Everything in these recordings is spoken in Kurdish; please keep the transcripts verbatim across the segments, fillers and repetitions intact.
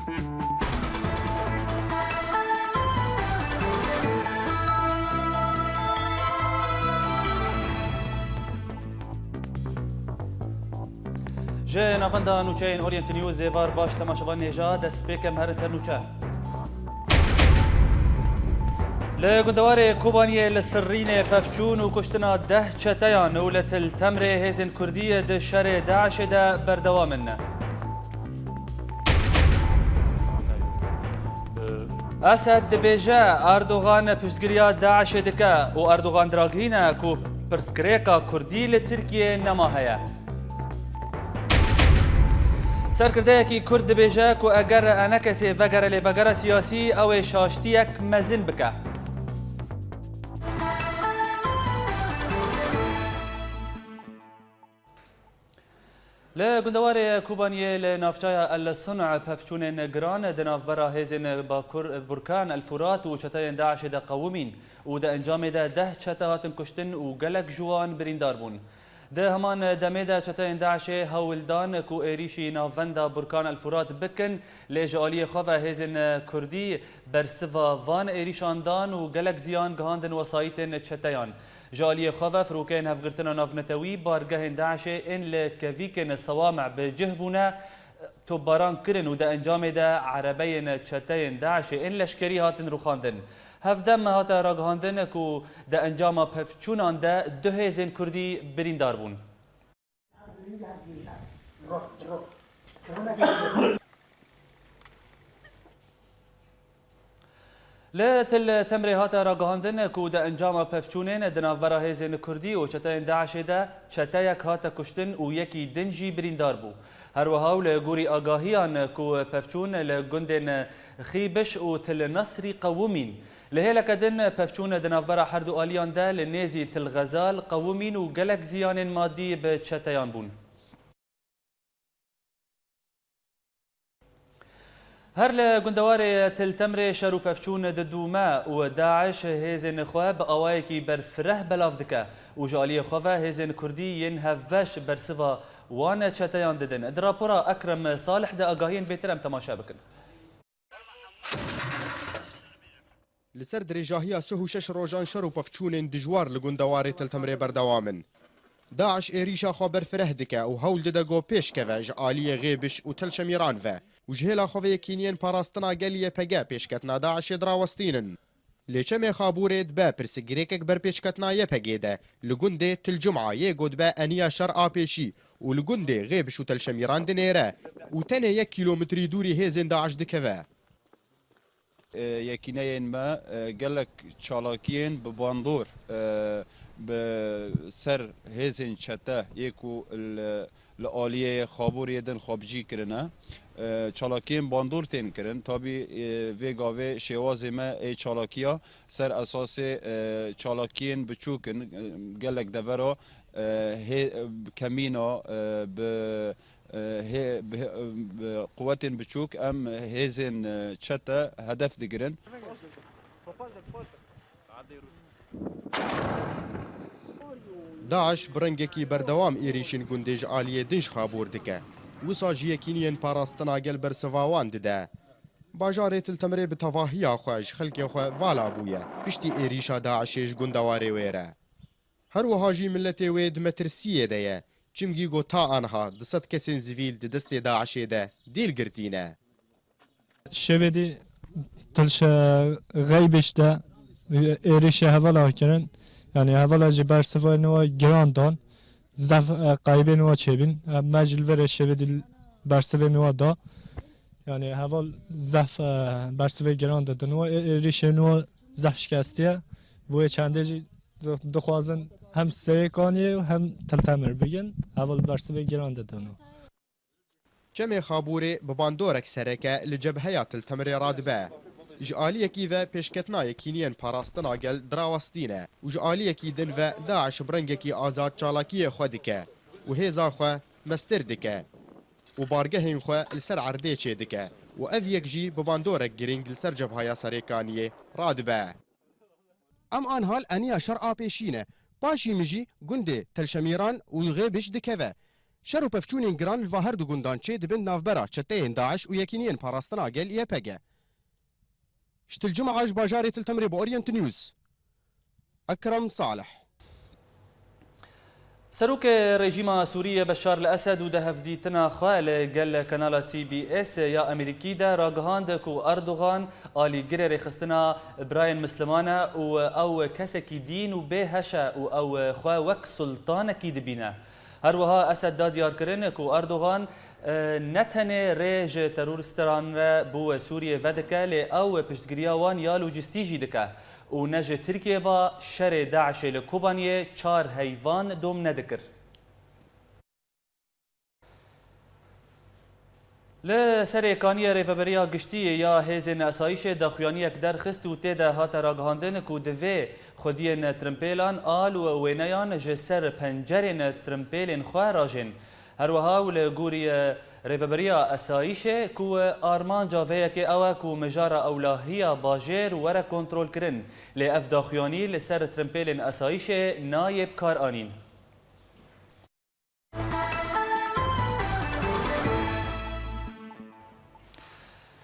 Ji navenda nûçeyên Orient News êvar baş temaşevan nêja dest pê kem herin ser nûçe. Li gundewarê Kobaniyê li Sirrînê pevçûn û kuştina deh çeteyan û li Til Temrê hêzên Kurdî di şerê DAIŞê de berdewam in. Esed dibêje, Erdogan piştgiriya DAIŞê dike û Erdogan diragihîne ku pirsgirêka Kurdî li Tirkiyê nema heye. Serkirdeyekî Kurd dibêje ku eger enekesê vegere lêvegera siyasî, ew ê şaştiyek mezin bike. Li gundewarê Kobaniyê li navçeya El Sun'a pevçûnên giran di navbera hêzên Bakur Burkan El Furat û çeteyên DAIŞê de qewimîn û di encamê de deh çete hatin kuştin û gelek ji wan birîndar bûn. Di heman demê de çeteyên DAIŞê hewl dan ku êrîşî navenda Burkan El Furat bikin, lê ji aliyê xwe ve hêzên Kurdî bersiva van êrîşan dan û gelek ziyan gihandin wesayîtên çeteyan. Ji aliyê xwe ve firokeyên hevgirtina navnetewî bargehên DAIŞê ên li kevîkên Sewame bi cih bûne, topbaran kirin û di encamê de erebeyên çeteyên DAIŞê ên leşkerî hatin rûxandin. Hevdem hate ragihandin ku di encama pevçûnan de du hêzên Kurdî birîndar bûn. Li Til Temrê hate ragihandin ku di encama pevçûnên di navbera hêzên Kurdî û çeteyên DAIŞê de çeteyek hate kuştin û yekî din jî birîndar bû. Her wiha û li gorî agahiyan ku pevçûn li gundên Xîbiş û Til Nesrî qewimîn. Li hêleke din pevçûn di navbera her du aliyan de li nêzî Til Xezal qewimîn û gelek ziyanên madî bi çeteyan bûn. Her li gundewarê Til Temrê şer û pevçûn didûme û DAIŞ hêzên xwe bi awayekî berfireh belav dike û ji aliyê xwe ve hêzên Kurdî yên hevbeş bersiva wan çeteyan didin. Di rapora Ekrem Salih de agahiyên bêtir em temaşe bikin. Li ser dirêjahiya sih û şeş rojan şer û pevçûnên dijwar li gundewarê Til Temrê berdewam in. DAIŞ êrîşa xwe berfireh dike û hewl dide ku pêş keve ji aliyê Xêbiş û Til Şemîran ve û ji hêla xwe ve yekîniyên parastina gel Y P G pêşketina DAIŞê dirawestînin. Lê çemê Xabûrê dibe pirsgirêkek ber pêşketina Y P G de li gundê Til Cuma yê ku dibe eniya şer a pêşî û li gundê Xêbiş û Tel Şemîran dinêre û tenê yek kîlometrî dûrî hêzên DAIŞ dikeve. E, yekîneyên me, e, gelek çalakiyên bi bandor, e, bi ser hêzên çete yê ku li, li aliyê Xabûrê din xwebicî kirine. E, çalakiyên bandor tên kirin. Tabî, e, vê gavê şêwazê me ê çalakiya ser esasê, e, çalakiyên biçûk in. E, gelek devera, e, hê, kemîna, e, bi, e, hê, bi, bi quwetên biçûk em hêzên, e, çete hedef digirin. DAIŞ bi rengekî berdewam êrîşên gundê ji aliyê din ji Xabûr dike. Wisa jî yekîniyên parastina gel bersiva wan dide. Bajarê Til Temrê bi tevahiya xwe ji xelkê xwe vala bûye piştî êrîşa DAIŞê ji gundewarê wê re. Her wiha jî miletê wê di metirsiyê de ye, çimkî ku ta aniha du sed kesên sivîl di destê DAIŞê de dîl girtî ne. Şevê dî Til Şe-, Xeybiş de êrîşê hevala kirin. Yanî hevala jî bersivên wa giran dan. Zef, e, qeybên wa çêbîn. E, me jî li vê re şevê dî bersivên wa da. Yanî heval zef, e, bersivê giran didin wa. Ê-, êrîşên wa zef şikestiye. Bo yê çendê jî di-, dixwazin hem Serêkaniyê û hem Til Temir bigin. Heval bersivê giran didin wa. Çemê Xabûrê bi bandorek sereke li cebheya Til Temirê radibe. Ji aliyekî ve pêşketina yekîniyên parastina gel dirawestîne û ji aliyekî din ve DAIŞ bi rengekî azad çalakiyê xwe dike û hêza xwe mestir dike û bargehên xwe li ser erdê çêdike û ev yek jî bi bandorek girîng li ser cebhaya Serêkaniyê radibe. Em aniha li eniya şer a pêşî ne. Paşî min jî gundê Telşemîran û Xêbiş dikeve. Şer û pevçûnên giran li va her du gundan çê dibin navbera çeteyên DAIŞ û Yekîniyên Parastina Gel, Y P G. Ji Til Cuma ji bajarê Til Temirê bi Orient News, Ekrem Salih. Serokê rejîma Sûriyê Beşar el Esed û di hevdîtina xwe li gel kanala C B S ya Amerîkî de ragihand ku Erdogan alîgirê rêxistina birayên Misliman e û ew kesekî dîn û bêheş e û ew xwe wek sultanekî dibîne. Her wiha Esed da diyarkirin ku Erdogan, e, ne tenê rê ji terorîstan re bo Sûriyê vedike, lê ew piştgiriya wan ya lojîstî jî dike û ne ji Tirkiyê ba şerê DAIŞê li Kobaniyê çar heyvan dom nedikir. Li serê kaniyê Rêveberiya Giştî ya Hêzên Esayîşê daxuyaniyek derxist û tê de hate ragihandin ku divê xwediyên tirimpêlan, al û wêneyan ji ser pencerên tirimpêlên xwe rajên. Her wiha û li gorî, e, Rêveberiya Esayîşê ku, e, armanca vê yekê ew e ku mijara ewlahiya bajêr were kontrolkirin, lê ev daxuyanî li ser tirimpêlên esayîşê nayê bikaranîn.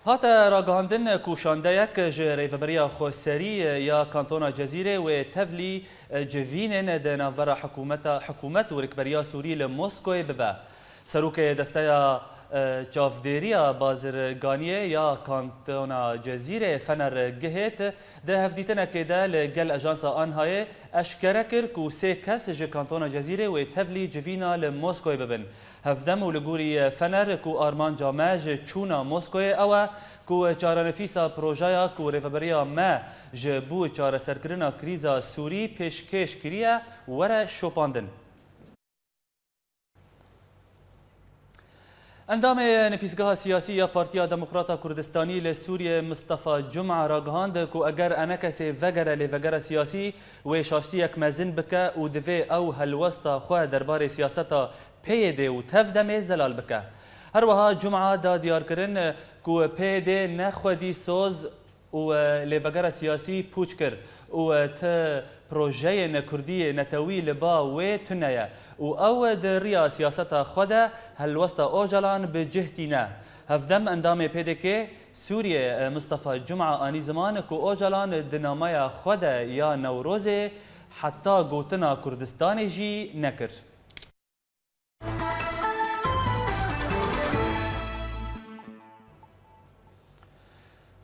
Hate ragihandin ku şandeyek ji Rêveberiya Xweserî ya Kantona Cezîrê wê tevlî civînên di navbera hikûmeta, hikûmet û rikberiya Sûrî li Moskoyê bibe. Serokê Desteya, e, Çavdêriya Bazirganiyê ya Kantona Cezîrê Fener Gihêt di hevdîtinekê de li gel Ajansa Anhayê eşkere kir ku sê kes ji Kantona Cezîrê wê tevlî civîna li Moskoyê bibin. Hevdem û li gorî Fener ku armanca me ji çûna Moskoyê ew e ku çarenivîsa projeya ku rêveberiya me ji bo çareserkirina krîza Sûrî pêşkêş kiriye were şopandin. Endamê Nifîsgeha Siyasî ya Partiya Demokrata Kurdistanî li Sûriyê Mistefa Cuma ragihand ku eger enekesê vegere lêvegera siyasî, wê şaştiyek mezin bike û divê ew helwesta xwe derbarê siyaseta P Y D û TEV-DEMê zelal bike. Her wiha Cuma da diyarkirin ku P Y D ne xwedî soz û, e, lêvegera siyasî pûç kir û, e, ti projeyên kurdî netewî li ba wê tune ye û ew, e, di riya siyaseta xwe de helwesta Ocalan bi cih tîne. Hevdem endamê P D K Sûriyê, e, Mistefa Cuma anî ziman ku Ocalan di nameya xwe de ya Newrozê heta gotina Kurdistanê jî nekir.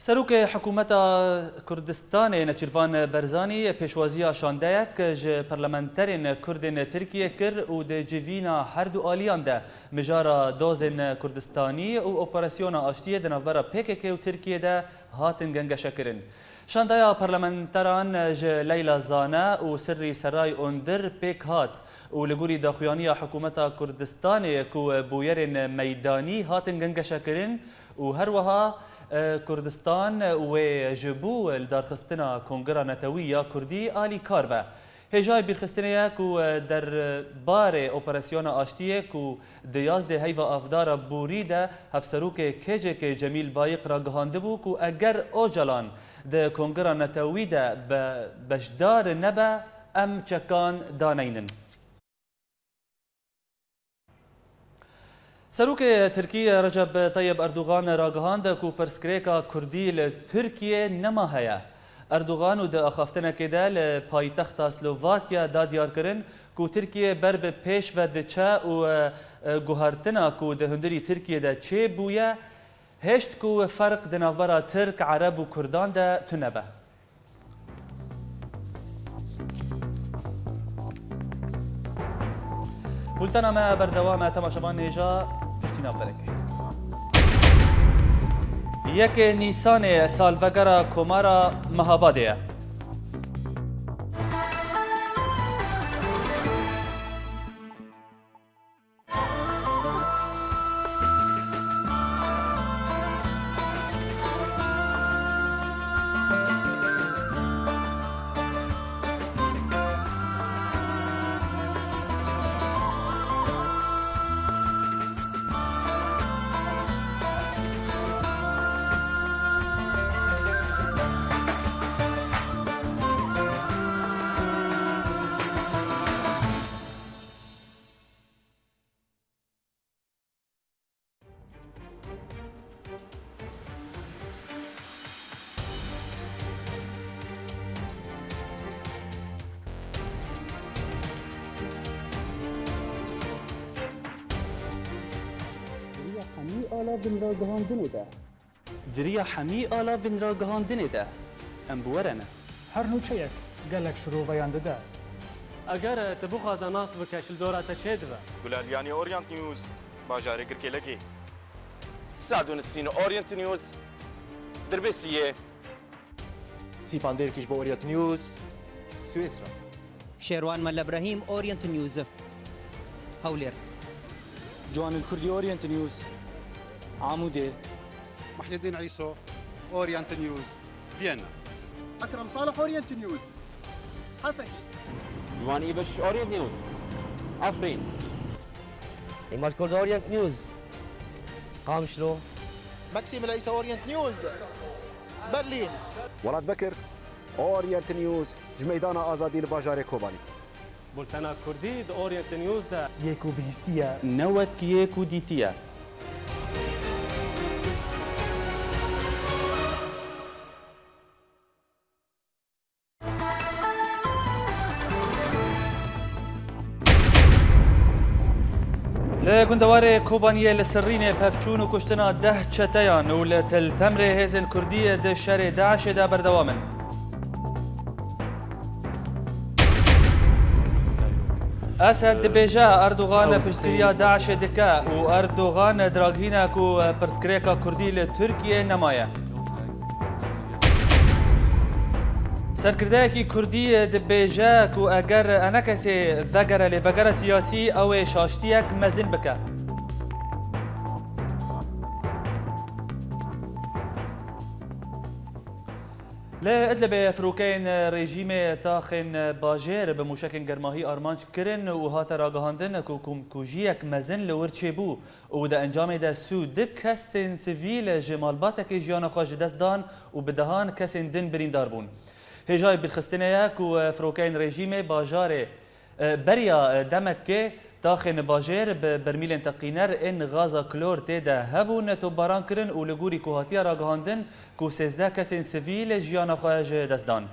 Serokê Hikûmeta Kurdistanê Neçîrvan Barzanî pêşwaziya şandeyek ji parlamenterên Kurd ên Tirkiyê kir û di civîna her du aliyan de mijara dozên Kurdistanî û operasyona aştiyê di navbera P K K û Tirkiyê de hatin gengeşekirin. Şandeya parlamenteran ji Leyla Zane û Sirrî Seray Ondir pêk hat û li gorî daxuyaniya Hikûmeta Kurdistanê ku bûyerên meydanî hatin gengeşekirin û her wiha, e, Kurdistan wê ji bo lidarxistina Kongira Netewî ya Kurdî alîkar be. Hêjayî bîrxistinê ye ku, e, derbarê operasyona aştiyê ku di yazdê heyva avdara borî de hevserokê K C K Cemîl Bayik ragihandibû ku eger Ocalan di Kongira Netewî de be-, beşdar nebe, em çekan daneynin. Serokê Tirkî Recep Tayyip Erdogan ragihand ku pirsgirêka Kurdî li Tirkiyê nema heye. Erdogan û di axaftinekê de li paytexta Slovakya da diyarkirin ku Tirkiye ber bi pêş ve diçe û, e, e, guhertina ku di hundirî Tirkiye de çêbûye, hêşt ku ferq di navbera Tirk, Ereb û Kurdan de tune be. Bultena me berdewam e, temaşevan hêja piştî navberekê. Yekê Nîsanê salvegera Komara Mehabadê ye. Di ragihandinê de. Di riya hemî ala vê ragihandinê de em bi we re ne. Her nûçeyek gelek şiroveyan dide. Eger tu bixwaze nas bike, ji li dora te çê dibe. Gulaliyanî, Orient News, bajarê Girkêlekê. Sed û nîsîn Orient News, Dirbêsiyê. Sîpan Dêrkî ji bo Orient News, Swêsra. Şêrwan Mele Brahîm, Orient News, Hewlêr. Ciwanil Kurdî, Orient News, Amûdê. Muhyiddin Îso, Orient News, Viyana. Ekrem Salih, Orient News, Hesekî. Ciwan Îbiş, Orient News, Efrîn. Îmaj Kurd, Orient News, Qamişlo. Maxim Leîsa, Orient News, Berlîn. Welat Bekir, Orient News, ji Meydana Azadî li bajarê Kobanî. Bultena Kurdî di Orient News de. Yê ku bihîstiye. Ne wek yê ku dîtiye. Li gundewarê Kobaniyê li Sirrînê pevçûn û kuştina deh çeteyan û li Til Temrê hêzên Kurdî di şerê DAIŞê de berdewam in. Esed dibêje, Erdogan piştgiriya DAIŞê dike û Erdogan diragihîne ku pirsgirêka Kurdî li Tirkiyê nemaye. Serkirdeyekî Kurdî dibêje ku eger enekesê vegere lêvegera siyasî, ew ê şaştiyek mezin bike. Li Idlibê firokeyên rejîmê taxên bajêr bi mûşekên germahî armanc kirin û hate ragihandin ku komkujiyek mezin li wir çêbû û di encamê de sî û du kesên sivîl ji malbatekê jiyana xwe ji dest dan û bi dehan kesên din birîndar bûn. Hêjayî bîrxistinê ye ku firokeyên rejîmê bajarê E, beriya, e, demekê taxên bajêr bi bermîlên teqîner ên gaza klor tê de hebûn, topbaran kirin û li gorî ku hatiye ragihandin ku sêzdeh kesên sivîl jiyana xwe ji dest dan.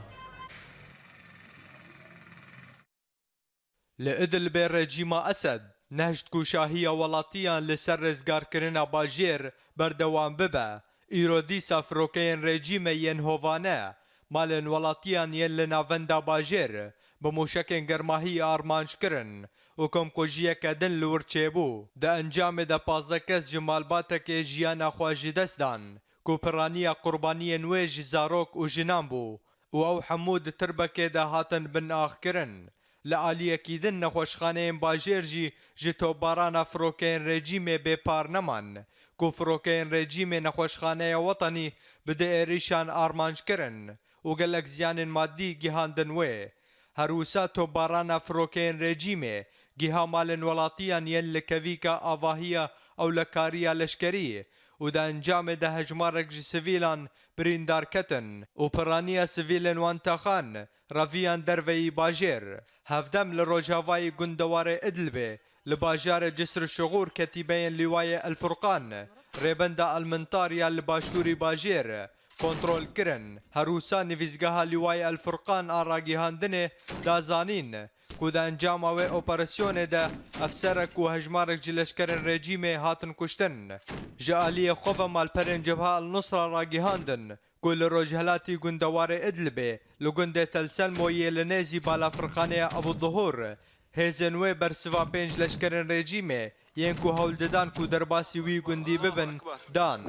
Li Idlibê rejîma Esed nehişt ku şahiya welatiyan li ser rizgarkirina bajêr berdewam bibe. Îro dîsa firokeyên rejîmê yên hovane malên welatiyan yên li navenda bajêr bi mûşekên germahî armanc kirin û komkujiyeke din li wir çêbû. Di encamê de pazdeh kes ji malbatekê jiyana xwe ji dest dan, ku piraniya qurbaniyên wê ji zarok û jinan bû û ew hemû di tirbekê de hatin binaxkirin. Li aliyekî din nexweşxaneyên bajêr jî ji topbarana firokeyên rejîmê bêpar neman, ku firokeyên rejîmê nexweşxaneya wetanî bi du êrîşan armanc kirin û gelek ziyanên madî gihandin wê. Her wisa topbarana firokeyên rejîmê giha malên welatiyan yên li kevîka avahiya ewlekariya leşkerî û di encamê de hejmarek ji sivîlan birîndar ketin û piraniya sivîlên wan texan reviyan derveyî bajêr. Hevdem li rojavayî gundewarê Idlibê li bajarê Cisr Şixûr ketîbeyên Lîwayê El Furqan, Rêbenda El Mintar ya li başûrî bajêr kontrol kirin. Her wisa nivîsgeha Lîwayê El Furqan a ragihandinê da zanîn ku di encama wê operasyonê de efserek û hejmarek ji leşkerên rejîmê hatin kuştin. Ji aliyê xwe ve malperên Cebha El Nusra ragihandin ku li rojhilatî gundewarê Idlibê li gundê Tel Selmo yê li nêzî balafirxaneya Ebû Duhur, hêzên wê bersiva pênc leşkerên rejîmê yên ku hewl didan ku derbasî wî gundî bibin, dan.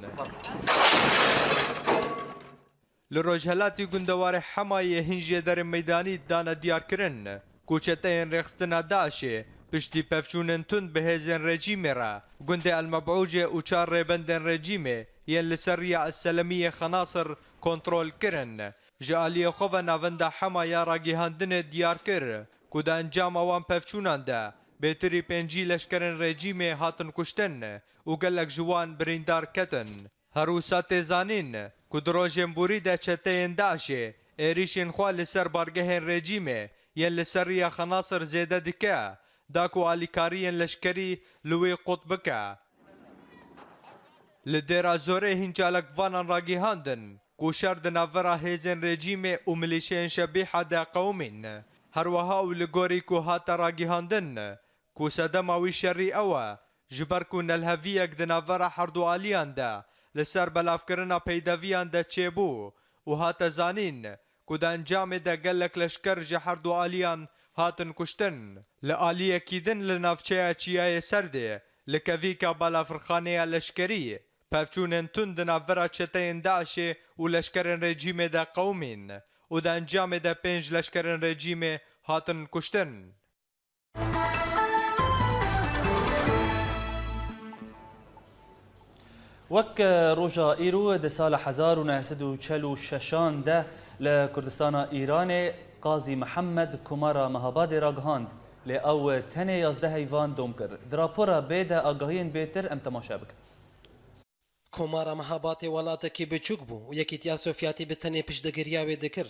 Li rojhelatî gundewarê Hema yê hin jêderên meydanî dane diyarkirin ku çeteyên rêxistina DAIŞê piştî pevçûnên tund bi hêzên rejîmê re gundê El Mebûcê û çar rêbendên rejîmê yên li ser riya El Selemiyê Xenasir kontrol kirin. Ji aliyê xwe ve navenda Hema ya ragihandinê diyar kir ku di encama wan pevçûnan de bêtirî pêncî leşkerên rejîmê hatin kuştin û gelek ji wan birîndar ketin. Her wisa tê zanîn ku di rojên borî de çeteyên DAIŞê êrîşên xwe li ser bargehên rejîmê yên li ser riya Xenasir zêde dike, da ku alîkariyên leşkerî li wî qut bike. Li Dêra Zorê hin calekvanan ragihandin ku şer di navbera hêzên rejîmê û milîşeyên Şebîha de qewimîn. Her wiha û li gorî ku hate ragihandin ku sedema wî şerî ew e Ji ber ku nelheviyek di navbera herdu aliyan de li ser belavkirina peydeviyan de çêbû û hate zanîn ku di encamê de gelek leşker ji herdu aliyan hatin kuştin. Li aliyekî din li navçeya Çiyayê Serdê li kevîka balafirxaneya leşkerî pevçûnên tund di navbera çeteyên DAIŞê û leşkerên rejîmê de qewimîn û di encamê de pênc leşkerên rejîmê hatin kuştin. Wek roja îro di sala hezar û neh sed û çel û şeşan de li Kurdistana Îranê Qazî Mihemed Komara Mehabadê ragihand, lê ew tenê yazdeh heyvan dom kir. Di rapora bê de agahiyên bêtir em temaşe bikin. Komara Mehabatê welatekî biçûk bû û Yekîtiya Sovyetî bi tenê piştgiriya wê dikir.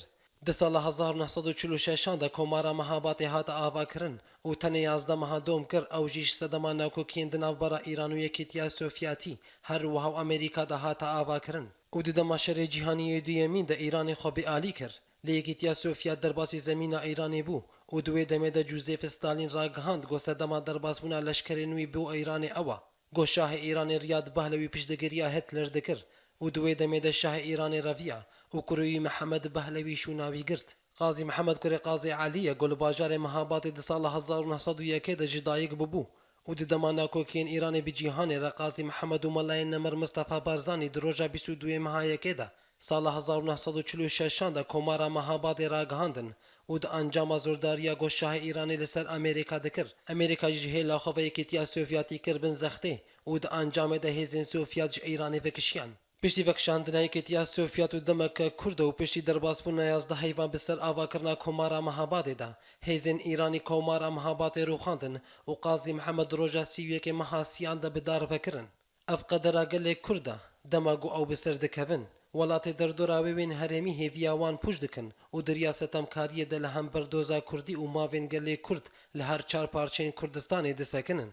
Di sala hezar û neh sed û çil û şeşan de Komara Mehabatê hate avakirin û tenê yazdeh meha dom kir, ew jî ji sedema nakokiyên di navbera Îran û Yekîtiya Sovyetî, her wiha û Amerîka de hate avakirin û di dema Şerê Cîhanî yê Duyemîn de Îranê xwe bêalî kir. Lê Yekîtiya Sovyet derbasî zemîna Îranê bû û di wê demê de Joseph Stalin ragihand ku sedema derbasbûna leşkerên wî bo Îranê ew e. Ku Şahê Îranê Riyad Pahlewî piştgiriya Hitler dikir û di wê demê de Şahê Îranê reviya û kurê wî Mihemed Pahlewî şûna wî girt. Qazî Mihemed kurê Qazî Elî ye ku li bajarê Mehabatê di sala hezar û neh sed û yekê de ji dayik bûbû û di dema nakokiyên Îranê bi cîhanê re Qazî Mihemed û Melayê Nemir Mistefa Barzanî di roja bîst û duyê meha yekê de sala hezar û neh sed û çil û şeşan de Komara Mehabadê ragihandin û di encama zordariya ku Şahê Îranê li ser Amerîka dikir, Amerîka jî ji hêla xwe ve Yekîtiya Sovyetî kir bin zextê û di encamê de hêzên Sovyet ji Îranê vekişiyan. Piştî vekişandina Yekîtiya Sovyet û demeke kurt û piştî derbasbûna yazdeh heyvan bi ser avakirina Komara Mehabadê de, hêzên Îranî Komara Mehabadê rûxandin û Qazî Mihemed roja sî û yekê meha siyan de bi dar vekirin. Ev qedera gelê Kurd e, dema ku ew bi ser dikevin, welatê derdora wê yên herêmî hêviya wan pûç dikin û di riya setemkariyê de li hember doza Kurdî û mavên gelê Kurd li her çar parçeyên Kurdistanê disekinin.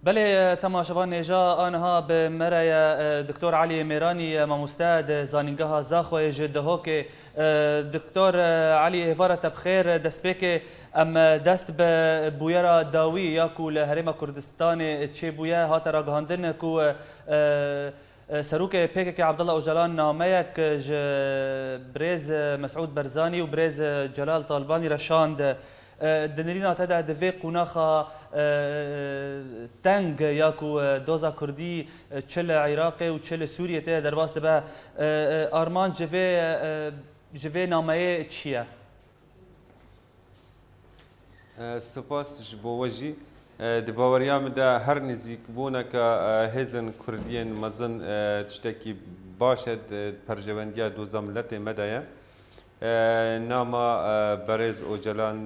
Belê, temaşevan, nêja aniha bi me re ye, e, Doktor Elî Mêranî, e, mamoste di Zanîngeha Zaxoyê ji Dihokê. E, Doktor, e, Elî, êvara te bi xêr. Destpêkê em, e, dest bi bûyera dawî ya ku li Herêma Kurdistanê çêbûye hate ragihandin ku, e, e, Serokê P K K Abdullah Ocalan nameyek ji birêz, e, Mesûd Barzanî û birêz, e, Celal Talibanî re şand. E, di nirîna te de di vê qonaxa, e, teng ya ku, e, doza Kurdî, e, çi li Iraqê û çi li Sûriyê tê derbas dibe, e, e, armanc ji vê, e, ji vê nameyê çi ye? E, spas ji bo we jî. E, di baweriya min de her nêzîkbûneke, e, hêzên Kurdiyên mezin, e, tiştekî baş e, di perjewendiya doza miletê me de ye. E, nama, e, berêz Ocalan,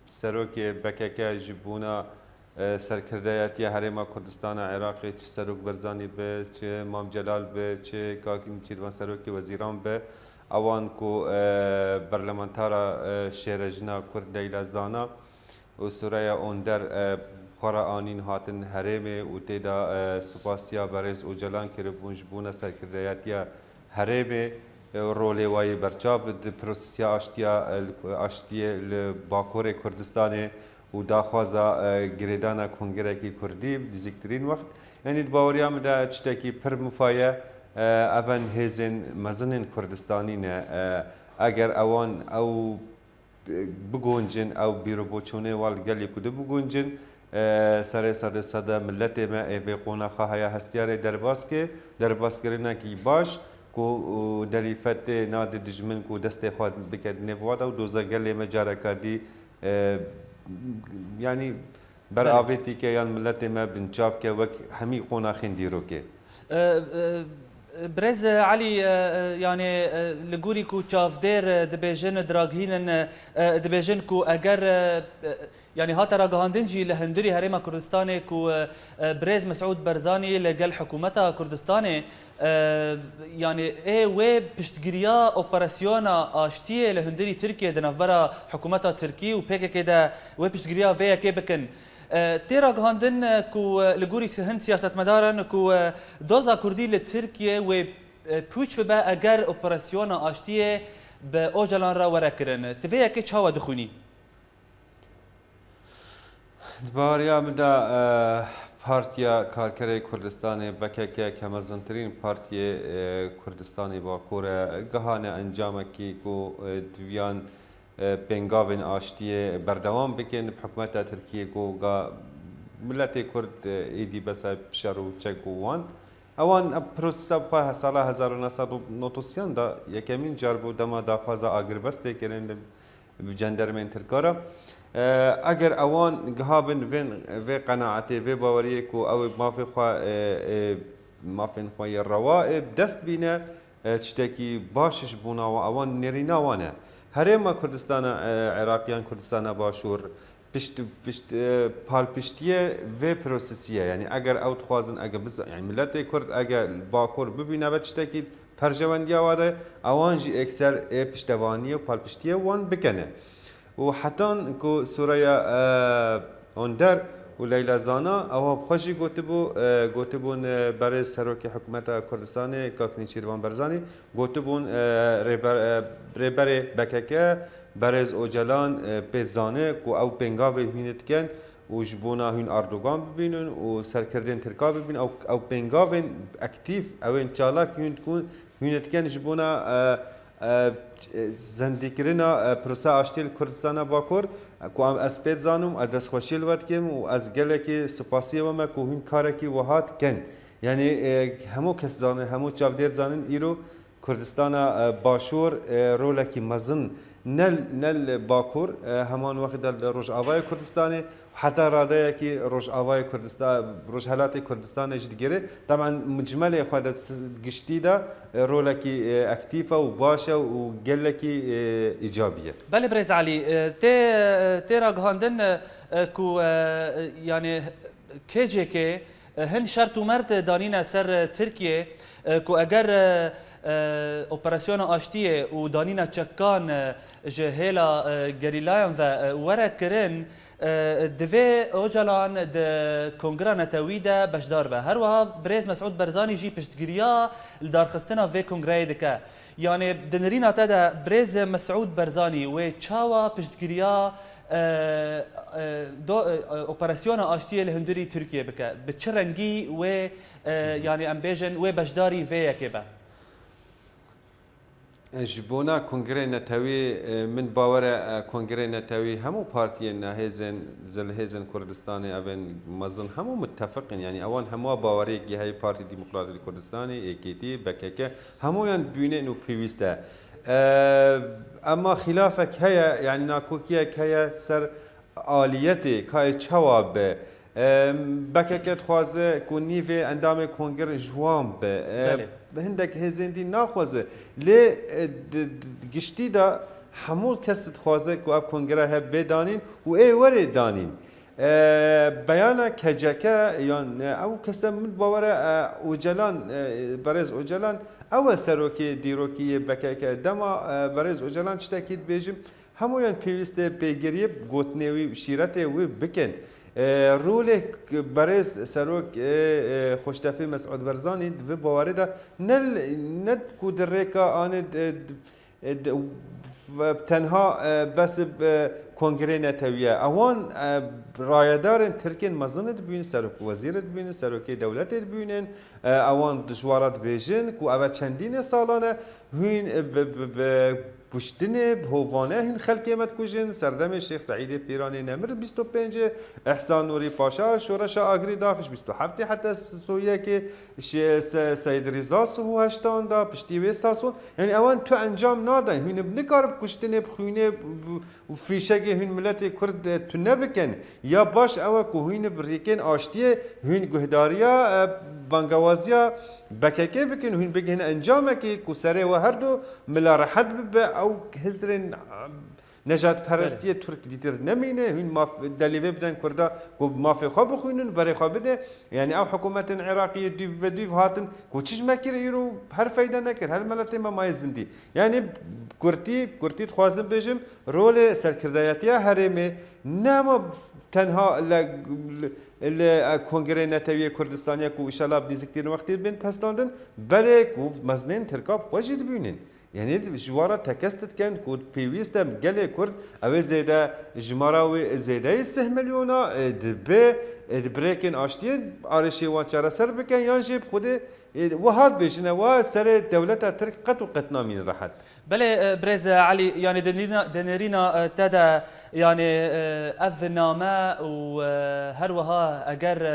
serokê P K K ji bona, e, serkirdeyetiya Herêma Kurdistana Iraqê, çi Serok Barzanî be, çi Mam Celal be, çi Kak Nêçîrvan, serokê wezîran be, ewan ku, e, berlemantara, e, şêrejina Kurd Leyla Zana û Soraya Onder, e, xwe re anîn hatin herêmê û tê de, e, supasiya berêz Ocalan kiribûn ji bona serkirdeyetiya herêmê, e, rolê wayê berçav di prosesiya aştiya, e, li, aştiyê li Bakurê Kurdistanê û daxwaza, e, girêdana kongerekî Kurdî nizîktirîn wext. Yanî di baweriya min de tiştekî pir mifa ye, e, ev in hêzên mezinên Kurdistanî ne. E, eger ewan ew biguncin, ew bîr û boçûnê wan li gelê Kurdî biguncin, e, serê sedê sede miletê me ê vê qonaxa heye hestiyarê derbas ke, derbaskirinekî baş ku, û, delîfetê nade dijmin ku destê xwe bike di nêv wa de û doza gelê me careka dî, e, yanî ber Belê. avêtî ke yan miletê me binçav ke wek hemî qonaxên dîrokê. E, e, Birêz Elî, e, e, yanî, e, li gorî ku çavdêr, e, dibêjin, diragihînin, e, e, dibêjin ku eger, e, e, yanî hate ragihandin jî li hundirî Herêma Kurdistanê ku, e, e, Birêz Mesûd Barzanî li gel hikûmeta Kurdistanê, e, yanî ê wê piştgiriya operasyona aştiyê li hundirî Tirkiyê di navbera hikûmeta Tirkî û P K K de wê piştgiriya vê yekê bikin. E, tê ragihandin, e, ku, e, li gorî si-, hin siyasetmedaran ku, e, doza Kurdî li Tirkiye wê, e, pûç bibe eger operasyona aştiyê bi Ocalan re were kirin. Tu vê yekê çawa dixwînî? Di baweriya min de, e, Partiya Karkerê Kurdistanê, B K K, ke mezintirîn partiyê, e, Kurdistanê Bakur e, gihane encamekî ku, e, diviyan, e, pêngavên aştiyê berdewam bikin, bi hikûmeta Tirkiyê ku ga miletê Kurd, e, êdî bes e şer û çek û wan. Ewan ev prosesa bi xwe he sala hezar û neh sed û nod û sê de yekemîn car bû dema daxwaza agirbestê kirin li bi cendermên Tirka re. E, eger ewan gihabin vên, vê qenaetê, vê baweriyê ku ew ê mafê xwe, e, e, mafên xwe yê rewa ê bi dest bîne, e, tiştekî baş ji bona wan, ewan nêrîna wan e. Herêma Kurdistana, e, Iraq yan Kurdistana Başûr pişt, pişt, e, palpiştiyê vê prosesî ye. Yanî eger ew dixwazin, eger biz, yanî miletê Kurd eger Bakur bibîne ve tiştekî perjewendiya wa de, ewan jî êkser ê piştevaniyê û palpiştiyê wan bikene. Û hetan ku Soraya, e, Onder û Leyla Zana ewa bi xwe jî gotibû, e, gotibûn, e, berê serokê hikûmeta Kurdistanê, Kak Nêçîrvan Barzanî, gotibûn, e, rêber-, e, rêberê B K K, berêz Ocalan, e, pê zane ku ew pêngavê hûn dikin û ji bona hûn Erdogan bibînin û serkirdên Tirka bibîn, ew, ew pêngavên aktîf, ew ên çalak hûn dikun, hûn dikin ji bona, e, e, zendîkirina, e, proseya aştiyê li Kurdistana Bakur, e, ku em ez pê dizanim, ez destxweşiyê li we dikim û ez gelekî spasiyê we me ku hûn karekî wiha dikin. Yanî, e, hemû kes zanin, hemû çavdêr zanin îro Kurdistana, e, Başûr, e, rolekî mezin ne, ne li Bakur, e, heman wexî de li Rojavayê Kurdistanê, heta radeyekî Rojavayê Kurdistan, Rojhelatê Kurdistanê jî digire. Taban micmelê xwe de s-, giştî de, e, rolekî, e, aktîf e û baş e û gelekî, e, îcabî ye. Belê birêz Elî, e, tê, e, tê ragihandin, e, e, ku, e, e, yanî K C K, e, hin şert û mert danîne ser, e, Tirkiye, e, ku eger, e, e, operasyona aştiyê û danîna çekan, e, ji hêla, e, gerîlayan ve, e, were kirin, e, divê Ocalan di Kongra Netewî de beşdar be. Her wiha birêz Mesûd Barzanî jî piştgiriya lidarxistina vê kongreyê dike. Yanî di nirîna te de birêz Mesûd Barzanî wê çawa piştgiriya, e, e, do, e, e, operasyona aştiyê li hundirî Tirkiye bike? Bi çi rengî wê, e, yanî em bêjin wê beşdarî vê yekê be? Ji bona Kongrê Netewî, e, min bawer e, e, Kongrê Netewî hemû partiyên nehêzên, zilhêzên Kurdistanê, evên mezin hemû muttefiq in. Yanî ewan hemû baweriyekî heye, Partî Demokratî li Kurdistanê, A K T, B K K, hemûyan dibînin û pêwîst e. E, ema xîlafek heye, yanî nakokiyek heye ser aliyetê, ka ê çawa be. E, B K K dixwaze ku nîvê endamê kongre ji wan be. E, Belê. Hindek hêzên dî naxwaze. Lê, e, di, di, giştî de hemû kes dixwaze ku ev kongre he bê danîn û ê were danîn. E, beyana K C K yan, e, ew kese min bawer e, e, Ocalan, e, berêz Ocalan, ew e serokê dîrokî yê B K K. Dema, e, berêz Ocalan tiştekî dibêjim, hemûyan pêwîst e pêgiriyê gotinê wî û şîretê wî bikin. E, rolê k-, berêz serok, e, e, Xoştefî Mesûd Barzanî di vê bawerê de ne, ne ku di rêka anê, e, d-, e, d-, v-, tenha, e, bes bi Kongrê Netewî ye. Ewan, e, rayedarên Tirkên mezin dibînin, serok wezîr dibînin, serokê dewletê dibînin. E, ewan dijwara dibêjin ku ev e çendîne salan e hûn, e, bi, bi, bi kuştinê, bi hovane hûn xelkê me dikujin. Serdemê Şêx Seîdê Pîranê Nemir bîst û pêncê, Ehsan Nûrî Paşa, Şoreşa Agirî daxiş bîst û heftê heta soyekê, Şê-, Se-, Seîd Rîza Suhû heştan da, piştî wê Sason. Yanî ewan tu encam nadin. Hûn bi nikar bi kuştinê, bi xwînê, bi, û fîşekê hûn miletê Kurd, e, tune bikin. Ya baş ew e ku hûn bi rêkên aştiyê hûn guhdariya, e, bangewaziya B K K bikin, hûn bigihine encamekê ku serê we her du mila rehet bibe, ew hizrên, e, nejadperestiyê Belê. Tirk dîtir nemîne, hûn maf delîvê bidin Kurda ku mafê xwe bixwînin, berê xwe bide. Yanî ew hikûmetên Iraqî yê dûv bi dûv hatin ku çi ji me kir îro her feyde nekir, her miletê me maye zindî. Yanî kurtî, kurtî dixwazim bêjim, rolê serkirdayetiya herêmê ne hema tenha li, li, li Kongrê Netewî yê Kurdistanê ku înşallah bi nêzîktirîn wextê bên pesandin, belê ku mezinên Tirka bi xwe jî dibînin. Yanî ji wan re tekez dikin ku pêwîst e gelê Kurd, ew ê zêde, jimara wê zêdeyî sih milyona, e, dibe, e, di birêkên aştiyê arêşê wan çareser bikin, yan jî bi Xwedê, e, wiha dibêjin, ewa serê dewleta Tirk qet û qet namînin rehet. Belê, e, birêz Elî, yanî di nêrîna, di nêrîna, e, te de, yanî, e, ev name û, e, her wiha eger, e,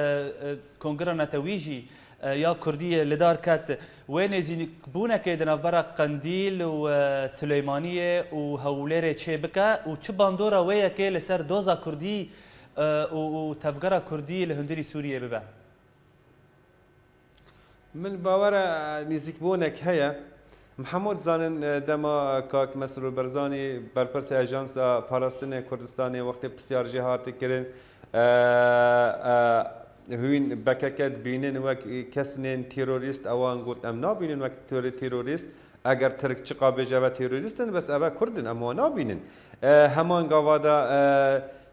e, Kongira Netewî jî, e, ya Kurdî li dar ket, wê nêzîkbûnekê di navbera Qendîl û, e, Silêmaniyê û Hewlêrê çê bike û çi bandora wê yekê li ser doza Kurdî, e, û, û tevgera Kurdî li hundirî Sûriyê bibe? Min bawer e, nêzîkbûnek heye. Em hemû dizanin, e, dema kak Mesrûr Barzanî, berpirsê Ajansa Parastinê Kurdistanê, wextê pisyar jê hate kirin, e, e, hûn B K K dibînin wek kesên terorîst, ewan got, em nabînin wek ter-, terorîst. Eger Tirk çiqa bêje, ev terorîst in, bes ev Kurd in, em wan nabînin. E, heman gava de, e,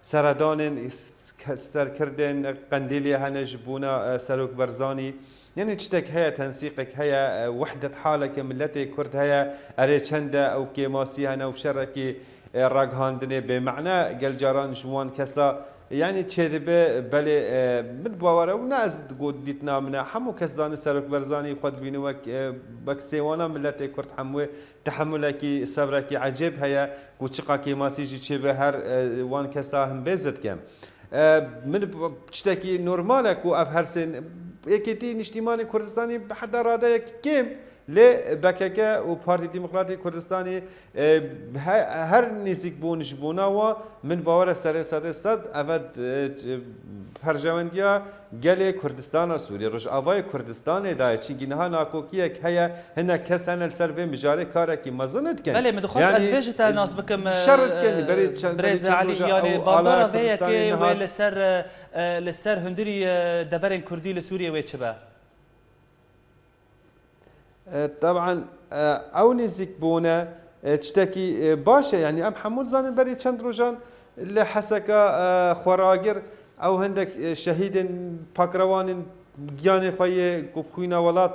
seredanên s-, ke-, serkirdên Qendîlê hene ji bona, e, Serok Barzanî. Yanî tiştek heye, tensîqek heye, e, wehdet haleke miletê Kurd heye. Erê çend e ew kêmasî hene û şerekî, e, ragihandinê bêmane gel caran ji wan kesa, yanî çêdibe, belê, e, min bawer e û ne ez got dîtina min e. Hemû kes zane Serok Barzanî xwe dibîne wek, e, wek sêwana miletê Kurd hemû. Tehemulekî, sebrekî ecêb heye ku çiqa kêmasî jî çêbe her, e, wan kesa hin bê zitke. E, min b-, tiştekî normal e ku ev her sê yekêtî niştîmanê Kurdistanî bi heta radeyek kêm lê B K K û Partî Demokratîk Kurdistanî, e, he-, her nêzîk bûn ji bona wa min bawer e serê sedê sed ev e, e, perjewendiya gelê Kurdistana Sûriyê, Rojavayê Kurdistanê de ye. Çimkî niha nakokiyek heye, hinek kes hene li ser vê mijarê karekî mezin dikin. Belê, min dixwest ez Yanî, vê ji te nas bikim, şer e, dikin, berê çend, berê birêz çend Elî, roja yanî ew bandora alaya vê yekê Kurdistanê wê niha li ser, e, e, li ser hundirî, e, deverên Kurdî li Sûriyê wê çi be? E, teban, e, ew nêzîkbûne, e, tiştekî, e, baş e. Yanî em hemû dizanin berî çend rojan li Heseka, e, xweragir ew hindek, e, şehîdên pakrewanên giyanê xwe yê ku bi xwîna welat,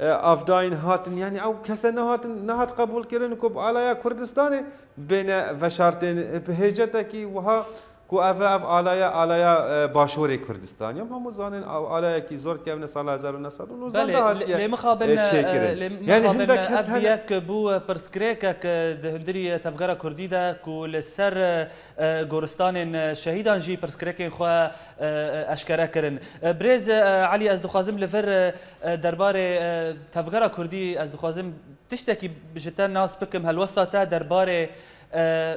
e, avdayîn hatin. Yanî ew kese nehatin, nehat qebûlkirin ku bi alaya Kurdistanê bêne veşartên, e, bi hêcetekî wiha ku ev, ev alaya, alaya, e, Başûrê Kurdistanê. Em hemû zanin, ew alayekî zor kevn e, sala hezar û neh sed û nozde Belê, de hatiye, lê, lê mixabin, e, çêkirin. E, lê Yanî mixabin hindek kes ev hene yek bû, e, pirsgirêkek, e, di hundirî, e, tevgera Kurdî de ku li ser, e, e, goristanên, e, şehîdan jî pirsgirêkên xwe, e, e, eşkere kirin. E, birêz, e, Elî, ez dixwazim li vir, e, e, derbarê, e, tevgera Kurdî ez dixwazim tiştekî ji te nas bikim, helwesta te derbarê, e,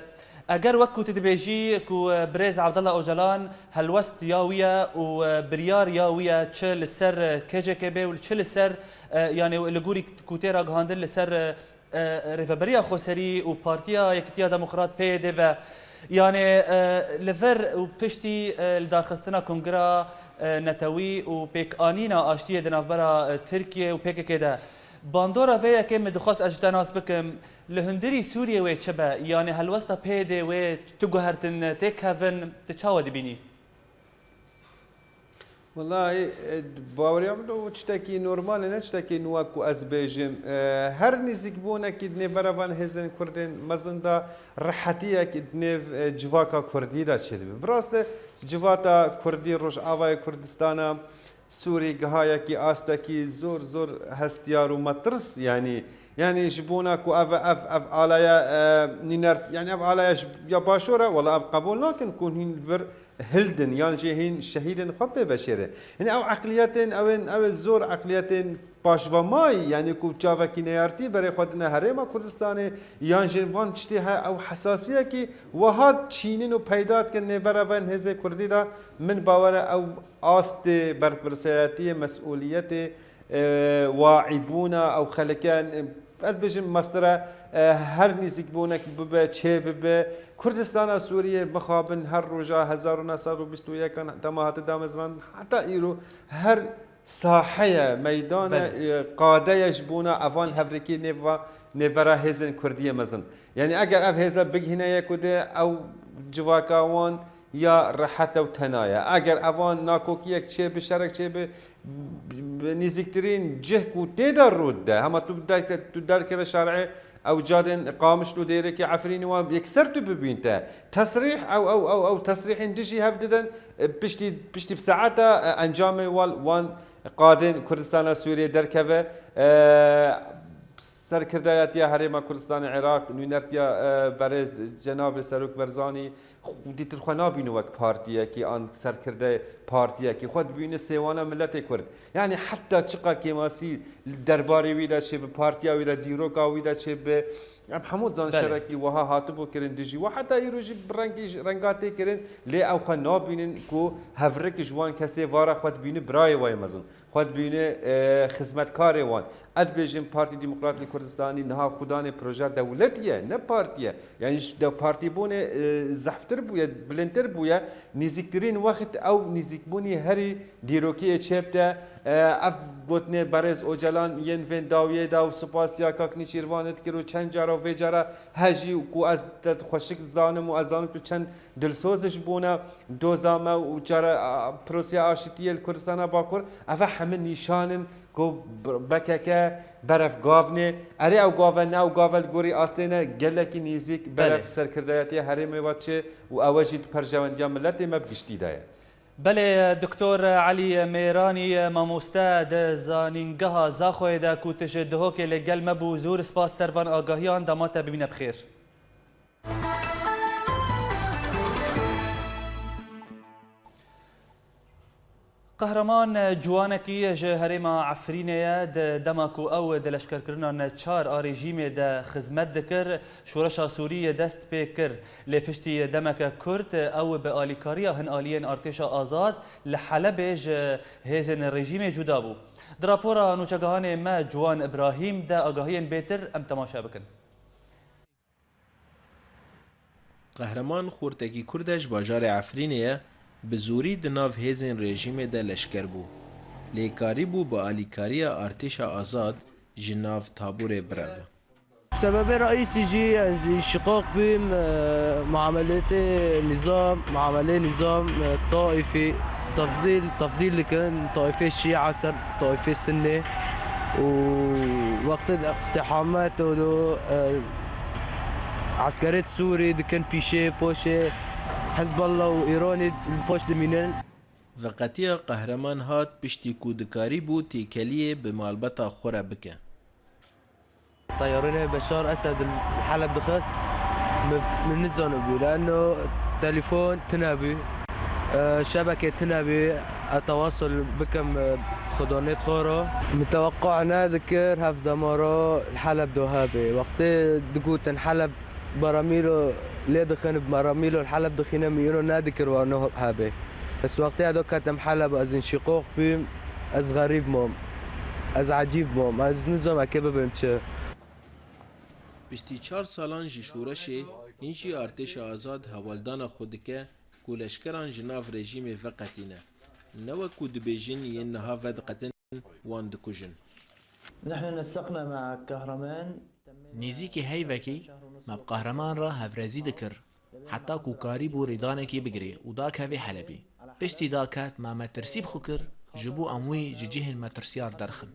eger wek ku tu dibêjî ku, e, birêz Abdullah Ocalan helwest ya wî ye û, e, biryar ya wî ye, çi li ser, e, K C K B û çi li ser, e, yanî li gorî ku tê ragihandin li ser, e, e, Rêveberiya Xweserî û Partiya Yekîtiya Demokrat, P Y D, be. Yanî, e, li vir û piştî, e, li darxistina Kongira, e, Netewî û pêkanîna aştiyê di navbera, e, Tirkiye û P K K de. Bandora vê yekê min dixwest ez ji te nas bikim, li hundirî Sûriyê wê çi be? Yanî helwesta P Y D wê tu guhertin tê kevin, tu çawa dibînî? Wellahî, e, baweriya min o tiştekî normal e, ne tiştekî nû wek ku ez bêjim. E, her nêzîkbûnekî di nêvera van hêzên Kurdên mezin de rehetiyek di nêv, e, civaka Kurdî de çêdibe. Bi rast e, civata Kurdî, Rojavayê Kurdistana Sûrî gihayekî astekî zor, zor hestiyar û metirs, yanî, yanî ji bona ku ev, ev, ev alaya, e, nînert, yanî ev alaya ji, ya Başûr e, wela ev qebûl nakin ku hîn li vir hildin yan jî hîn şehîdên xwe pê veşêre. Yanî ew eqliyetên, ew ên, ew ê zor eqliyetên paşvemayî, yanî ku çavekî neyartî berê xwe dine Herêma Kurdistanê, yan jî van tiştê he, ew hesasiyekî wiha çînin û peyda dikin nêvera van hêzê Kurdî de, min bawer e ew astê berpirsiyatiyê, mesûliyetê, e, waîbûna ew xelike, e, ez bêjim mestir e, e, her nêzîkbûnek bibe, çê bibe. Kurdistana Sûriyê mixabin her roja hezar û neh sed û bîst û yekan dema hate damezrandin heta îro her sahe ye, meydan e, Belê. e, qade ye ji bona evan hevrêkî nêva, nêvera hêzên Kurdiyê mezin. Yanî eger ev hêze bigihîne yek û dê, ew civaka wan ya rehet e û tena ye. Eger evan nakokiyek çêbi, şerek çêbi, bi nêzîktirîn cih ku tê de rû dide, hema tu derke-, tu derkeve şarê, Ew cadên Qamişlo, Dêrikê, Efrînê wan yekser tu bibîn te. Tesrîh, ew, ew, ew, ew tesrîhên dijî hev didin, e, piştî, piştî bi saeta, e, encamê wal-, wan qadên Kurdistana Sûriyê derkeve. E, serkirdayetiya Herêma Kurdistanê Iraq, nûnertiya, e, berêz Cenabê Serok Barzanî, xw-, dîtir xwe nabîne wek partiyekî an serkirdeyê partiyekî. Xwe dibîne sêwana miletê Kurd. Yanî heta çiqa kêmasî derbarê wî de çêbe, partiya wî de, dîroka wî de çêbe. Em hemû dizan Belê. şerekî wiha hatibû kirin dijî we. Heta îro jî bi rengî, renga tê kirin, lê ew xwe nabînin ku hevrik ji wan kesê vara xwe dibîne birayê we yê mezin. Xwe dibîne, e, xizmetkarê wan. Ez dibêjim Partî Demokratî Kurdistanî niha xudanê proje dewletî ye, ne partî ye. Yanî ji de partîbûnê, e, zehftir bûye, bilindtir bûye. Nîzîktirîn wext ew nîzîkbûnî herî dîrokiyê çêp de, e, ev gotinê berêz Ocalan yên vên dawiyê de û spasiya kak Nîçîrvanê dikir û çend cara û vê cara hejî ku ez te xweşik dizanim û ez zanim tu çend dilsoz ji bona doza me û cara, a, prosîya aşitiyê li Kurdistana Bakur, ev hemî nîşan in ku B K K berev gav nê. Erê ew gav e, ne ew gav e, li gorî astê ne gelekî nîzîk berev Belê. serkirdayetiya herêmê ve çi û ew e jî di perjewendiya miletê me bi giştî de ye. Belê, Doktor Elî Mêranî, mamoste di Zanîngeha Zaxoyê de ku tu ji Duhokê li gel me bû, zûr spas ser van agahiyan, dema te bibîne bi xêr. Qehreman Ciwanekî ji herêma Efrînê ye. Di dema ku ew di leşkerkirina çar a rejîmê de xizmet dikir, şoreşa Sûrî dest pê kir. Lê piştî demeke kurt ew bi alîkariya hin aliyên Artêşa Azad li Helebê ji hêzên rejîmê cuda bû. Di rapora nûçegihanê me Ciwan Îbrahîm de agahiyên bêtir em temaşe bikin. Qehreman xortekî Kurd e, ji bajarê Efrînê ye, bi zorî di nav hêzên rejîmê de leşker bû. Lê karîbû bi alîkariya Artêşa Azad ji nav taborê bireve. Sebebê reîsî jî ez înşiqaq bûm, e, muamelêtê nîzam, muamelê nîzam, e, taîfî tefdîl, tefdîl dikin, taîfê şîa ser taîfê sinnê û wextê de iqtihamet û, e, eskerêt Sûrî dikin pîşê, poşê Hizballah û Îranî li poş dimînin. Veqetiya Qehreman hat piştî ku dikarîbû têkeliyê bi malbata xwe re bike. Teyarînê Beşar Esed li Heleb dixist, min, min nizanibû, leeno telefon tune bû, e, şebeke tune bû, ez tewasul bikim, e, xwedanê xwe re. Min teweqqa nedikir hevdema re li Heleb de hebe. Wextê digotin Heleb Baramîlo lê dixin, bi Baramîlo li Heleb dixîne, min îro nedikir wa ne hebe. Ez wextê ez ketim Heleb, ez înşiqaq bûm, ez xerîb mam, ez ecîb mam, ez nizam eke bibim çi. Piştî çar salan ji şoreşê, hîn jî Artêşa Azad hewaldana xwe dike ku leşkeran ji nav rejîmê veqetîne. Ne wek ku dibêjin yên niha vediqetin, wan dikujin. نحن نسقنا مع كهرمان. Nêzîkî heyvekî me bi Qehreman re hevrêzî dikir, heta ku karîbû rêdanekê bigirê û dakevê Helebê. Piştî daket, me metirsî bi xwe kir, ji bo em wî ji cihên metirsiyar derxin.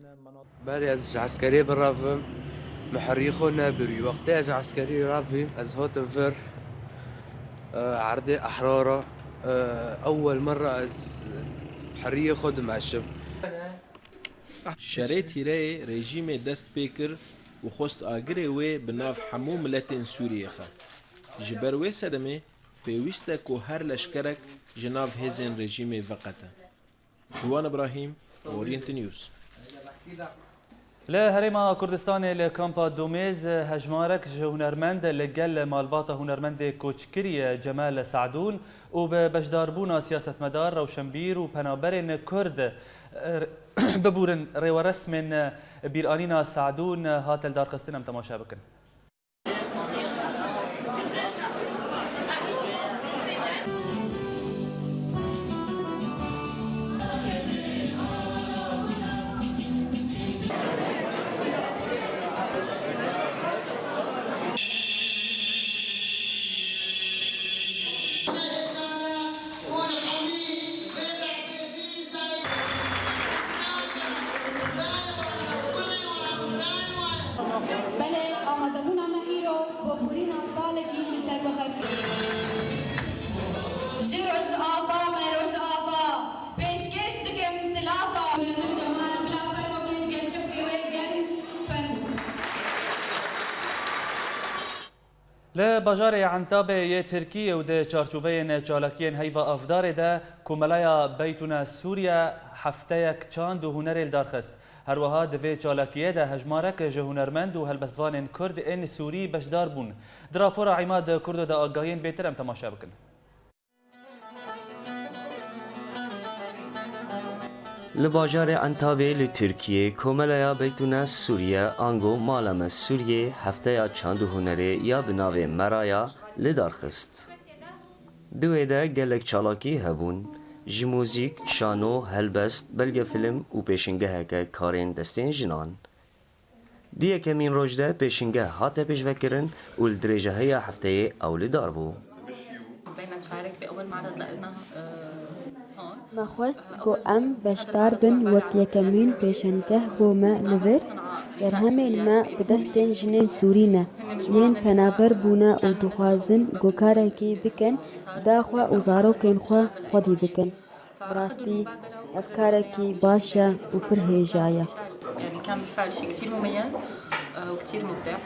Berê ez ji eskerê birevim, min heriyê xwe nebirî. Wextê ez ji eskerê revîm, ez hatim vir, e, erdê Ehrara, e, ewel merra ez heriyê xwe dimeşim. Şerê tîreyê rejîmê dest pê kir û xwest agirê wê bi nav hemû miletên Sûriyê xe. Ji ber wê sedemê pêwîst e ku her leşkerek ji nav hêzên rejîmê veqete. Ciwan Ibrahîm, Orient News. Li Herêma Kurdistanê li Kampa Domêz hejmarek ji hunermend li gel malbata hunermendê koçkirî Cemel Sadûn û bi beşdarbûna siyasetmedar, rewşenbîr û penaberên Kurd, bibûrin rêweresmên bîranîna Sadûn hate lidarxistin, em temaşe bikin. Amadebûna me îro bo borîna salekî li ser bixerkî. Ji Rojava me Rojava pêşkêş dikim silava. Hunermend Cemal, bila fermo kêm, gel çepkê wê germ fermo. Li bajarê Entabê yê Tirkiyê û di çarçoveyên çalakiyên heyva avdarê de Komelaya Beytûna Sûriye hefteyek çand û hunerê li dar xist. Her wiha di vê çalakiyê de hejmarek ji hunermend û helbestvanên Kurd ên Sûrî beşdar bûn. Di rapora Îmad Kurdo de agahiyên bêtir em temaşe bikin. Li bajarê Entabê li Tirkiyê Komeleya Beytûne Sûriye, ango Mala Me Sûriyê, hefteya çand û hunerê ya bi navê Meraya li dar xist. Di wê de gelek çalakî hebûn, ji muzîk, şano, helbest, belgefilm û pêşingeheke karên destên jinan. Di yekemîn roj de pêşingeh hate pêşvekirin û li dirêjahiya hefteyê ew li dar bû. بين شارك بأول معرض لإلنا، آه، هون. Me xwest ku em beşdar bin wek yekemîn pêşengeh bo me li vir. Berhemên me bi destên jinên Sûrî ne, yên penaber bûne û dixwazin ku karekî bikin, da xwe û zarokên xwe xwedî bikin. Bi rastî ev karekî baş e û pir hêja ye. يعني كان بالفعل شيء كتير مميز، آه، وكتير مبدع.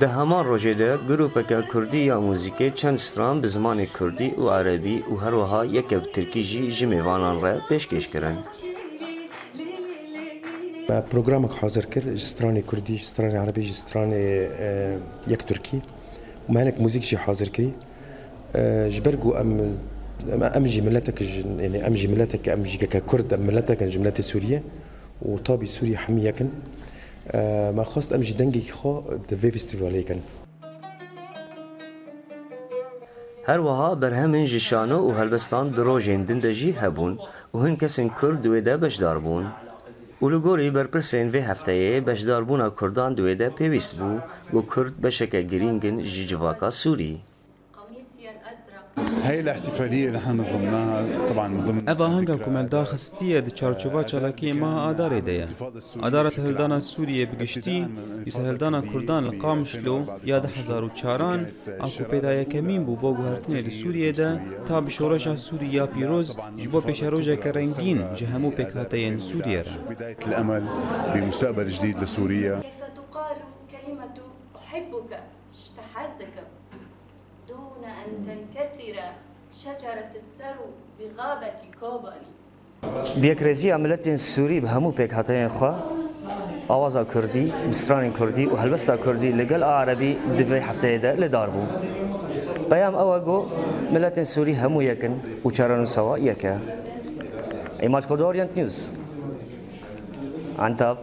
Di heman rojê de grûpeke kurdî ya muzîkê çend stran bi zimanê kurdî û erebî û her wiha yeke bi tirkî jî ji mêvanan re pêşkêş kirin. Me programek hazir kir ji stranê kurdî, ji stranê erebî, ji stranê, e, yek tirkî û me hinek muzîk jî hazir kirî. E, ji ber ku em, em, em jî miletek ji, yanî em jî miletek, em jî keke Kurd, em miletek in ji miletê Sûriyê û tabî Sûriyê hemî yek in. E, me xwest em jî dengekî xwe di vê festîvalê kin. Her wiha berhemên ji şano û helbestan di rojên din de jî hebûn û hin kesên Kurd di wê de beşdar bûn. Û li gorî berpirsên vê hefteyê beşdarbûna Kurdan di wê de pêwîst bû, ku Kurd beşeke girîng in ji civaka Sûrî. هاي الاحتفالية نحن نظمناها طبعًا من ضمن Ev ahenga ku me li dar xistiye di çarçova çalakiyê meha Adarê de ye. Adara serhildana Sûriyê bi giştî û serhildana Kurdan li Qamişlo ya du hezar û çaran a ku pê da yekemîn bû bo guhertinê li Sûriyê de, ta bi şoreşa Sûrî ya pîroz ji bo pêşerojeke rengîn ji hemû pêkhateyên Sûriyê re. بداية الأمل بمستقبل جديد لسوريا. كيف تقال كلمة أحبك؟ اشتحذتك دون أن تنكسر شجرة السرو بغابة كوباني. Bi yekrêziya miletên Sûrî bi hemû pêkhateyên xwe, awaza Kurdî, bi stranên Kurdî û helbesta Kurdî li gel a Erebî di vê hefteyê de li dar bû. Peyam ew e ku miletên Sûrî hemû yek in û çarenûsa wan yek e. Îmad Kurdo, Orient News, Entab.